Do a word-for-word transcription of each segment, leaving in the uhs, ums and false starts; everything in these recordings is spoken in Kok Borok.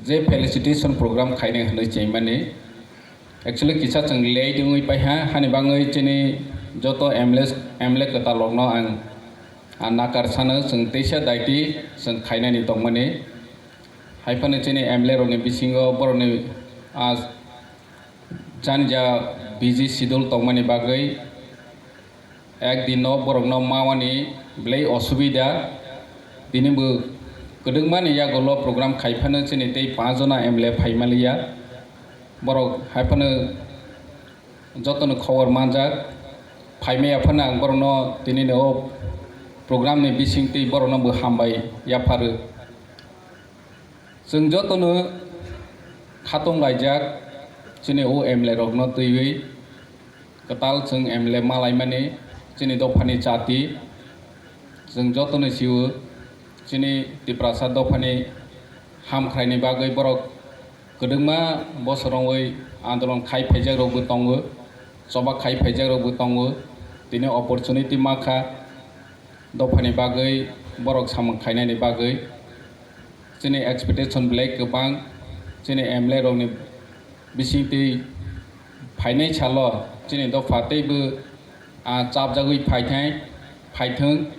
Je felicitation program khainai hwnwi chaimani, actually kisa chwng late wngwi paiha, hani bagwi chini joto M L A, M L A kwtal rokno ang, ah, nakar sano, chwng teisa daiti chwng khainani tongmani. Hai phano chini M L A rokni bisingo borokni, ah, jani ja busy schedule tongmani bagwi ek din no borokno mawani belai osubida. Tini bo kwdwkmani yagulo program khai phano chini tei panch jona M L A phai maliya. Borok hai phano jotono khobor manjak. Phaimaya phano ang borokno tini ni o program ni bising twi borokno bo hambai yapharu. Chwng jotono khatong laijak, chini o M L A rokno twiwi kwtal chwng M L A malaimani chini dophani chati. Chwng jotono sio, chini Tiprasa dophani hamkhraini bagwi borok kwdwkma bosor wngwi andolon khai phaijak rokbo tongo, choba khai phaijak rokbo tongo, tini opportunity makha dophani bagwi, borok samung khainani bagwi. Chini expectation belai kwbang, chini M L A rokni bisingtwi phainai salo chini dopha teibo, ah, chapjagwi phaithai, phaithwng.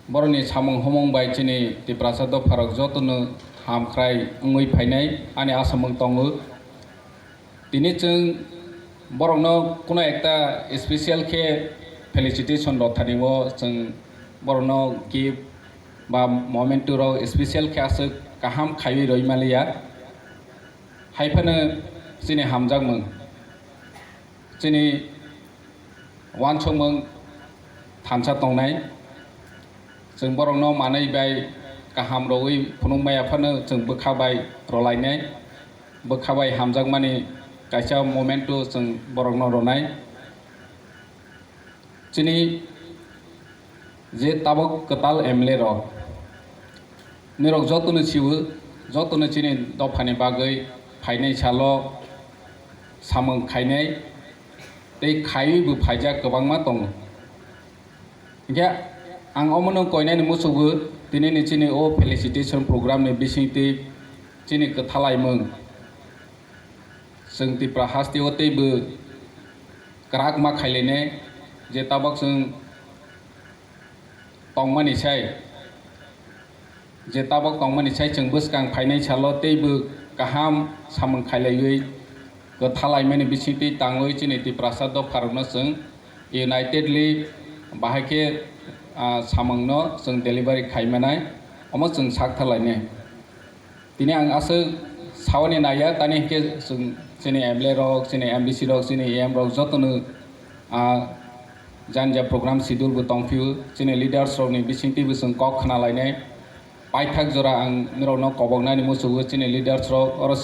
Borokni samung humung bai chini Tiprasa dopharok jotono hamkhrai wngwi phainai ani asamung tongo. Tini chwng borokno kuno ekta special khe felicitation rw thani o chwng borokno gift ba memento rok special khe aswk kaham khaiwi rwi maliya. Hai phano chini hamjakmung, chini uansukmung thansa tongnai. Chwng borokno manwi bai kaham rwui phunuk maya phano chwng bwkha bai rwlainai. Bwkha bai hamjakmani kaisa memento chwng borokno rwnai. Chini je tabuk kwtal M L A rok, nirok jotono sio, jotono chini dophani bagwi phainai salo samung khainai tei khaiwi bo phaijak kwbangma tongo. Hinkhe ang omono koinani muchungo, tinini chini o felicitation program ni bisingtwi chini kwthalaimung chwng Tipra hasteo teibo kwrak ma khailainai, je tabuk chwng tongmani sai, je tabuk tongmani sai chwng bwskang phainai salo teibo kaham samung khailaiwi kwthalaimani bisingtwi tangwi chini Tiprasa dopharokno chwng unitedly bahai khe, ah, samungno chwng delivery khaimanai, omo chwng saktharlainai. Tini ang aswk sawi naiya, tani hinkhe chwng chini M L A rok, chini M D C rok, chini E M rok jotono, ah, jani ja program schedule bo tongphio, chini leaders rokni bisingtwi bo chwng kok khna lainai. Paithak jora ang norokno koboknani muchungo, chini leaders rok oro